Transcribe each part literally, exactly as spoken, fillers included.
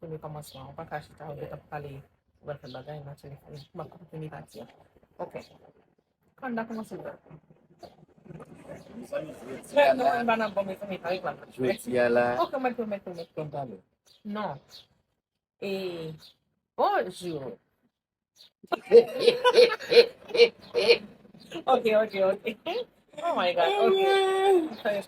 premye kòmansman. Ou pa ka chita, ou gentan pale, ou pral fè bagay nan telefòn. M ap koupe premye pati a. Ok. Kanda kòmanse. Mèt, nou, m pa nan bon, mezanmi, pa reklame. Jodi a la. Ok, mèt, mèt, mèt. Konn pale. Non. E, bonjou. Ok, ok, ok. Oh my God, ok.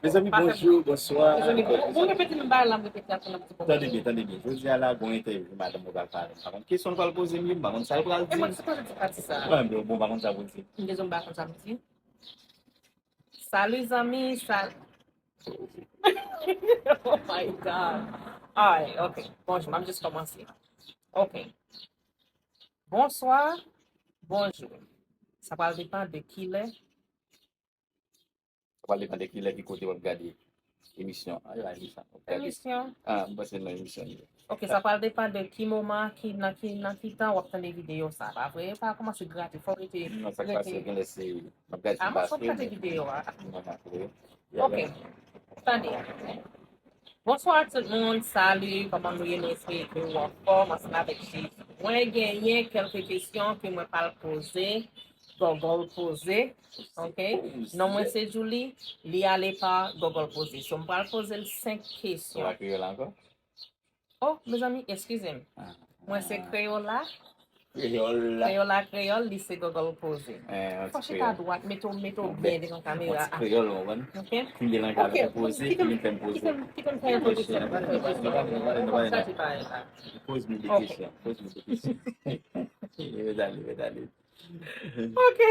Mezanmi, bonjou, bonswa. Mezanmi, bon, bon, repete m bagay la, m repete apre, m ap di bonjou. Tande byen, tande byen. Jodi a la, gon entèvyou madanm mwen pral pale. M pa konn kesyon l pral poze m yo, m pa konn sa l pral di. E mwen ki sipoze di pati sa a. Bon, bon, m pa konn sa pou di. M bezwen m pa konn sa m di. Salut zanmi, sal... Oh my God. Alright, ok. Bonjou, m ap jis kòmanse. Ok. Bonswa, bonjou. Sa pral depann de kilè. Sa pral depann de kilè, ki kote w ap gade emisyon an. Ay, ay, emisyon. W ap gade... Emisyon. Ah, m panse nan emisyon li. Ok, sa pral depann de ki moman, ki, nan ki, nan ki tan w ap tande videyo sa, pa vre? Pa kòmanse grate, fò w rete, non, sa k pase, rete. Gen lè se, m ap gade... Ah, m ap gade videyo a. Non, non, non. Ok. Tande. Bonswa tout moun, salut, kòman nou ye? Nou espere ke ou anfòm ansanm avèk Jezi. Mwen genyen kèlke kesyon ke mwen pral poze, Gògòl poze, ok? Non mwen se Julie, li ale pa Gògòl poze. So, m pral poze l senk kesyon. Ou pa kreyòl ankò? Oh, mezanmi, eskize m. Ah. Mwen se Kreyola. Kreyola. Kreyola, kreyòl, li se Gògòl poze. Eh, fò chita dwat, mete w, mete w byen devan kamera a. Ti kreyòl, ou konprann? Ok. Ki melanje avèk poze, ki vin fè m poze. Kite m, kite m fè entwodiksyon. Poze m de kesyon, poze m de kesyon. Ret ale, ret ale. Ok.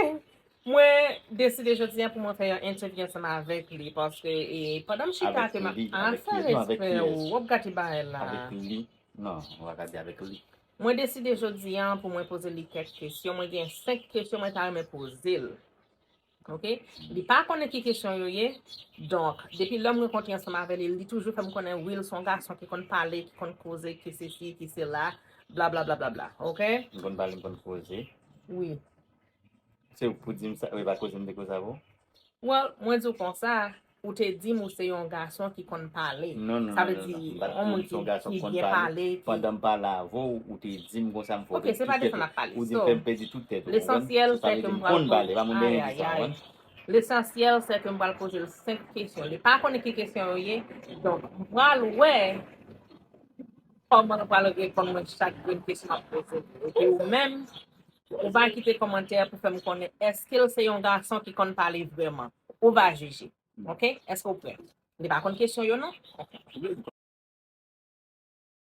Mwen deside jodi a pou mwen fè yon entèvyou ansanm avèk li, paske, e, pandan m chita ke m ap... Avèk li, avèk ki, non, avèk kiyès? Ah, fè respè ou, w ap gate bagay la. Avèk li. Non, ou pa ka di avèk li. Mwen deside jodi a pou mwen poze li kèk kesyon. Mwen gen senk kesyon mwen ta renmen poze l. Ok? Li pa konnen ki kesyon yo ye. Donk, depi lè m rankontre ansanm avè li, li toujou fè m konnen, wi, l se yon gason ki konn pale, ki konn koze, ki sesi, ki sela, bla, bla, bla, bla, bla. Ok? M konn pale, m konn koze. Wi. Se ou k pou di m sa, e pa koze m te koze avè w? Well, mwen di w konsa, ou te di m ou se yon gason ki konn pale. Non, non, non, non, non. Sa vle di, yon moun ki, ki byen pale, ki... Pandan m pale avè w, ou te di m konsa m fè w pèdi tout tèt ou. Ok, se pa de sa n ap pale. Ou di m fè m pèdi tout tèt ou, ou konprann? Lesansyèl, se ke m pral poze, ay, ay, ay. Lesansyèl, se ke m pral poze l senk kesyon. Li pa konnen ki kesyon yo ye. Donk, m pral wè kòman l pral reponn mwen chak grenn kesyon m ap poze l. Epi ou menm, ou va kite kòmantè pou fè m konnen èske l se yon gason ki konn pale vrèman. Ou va jije. Ok? Èske w prè? Li pa konn kesyon yo, non? Ok.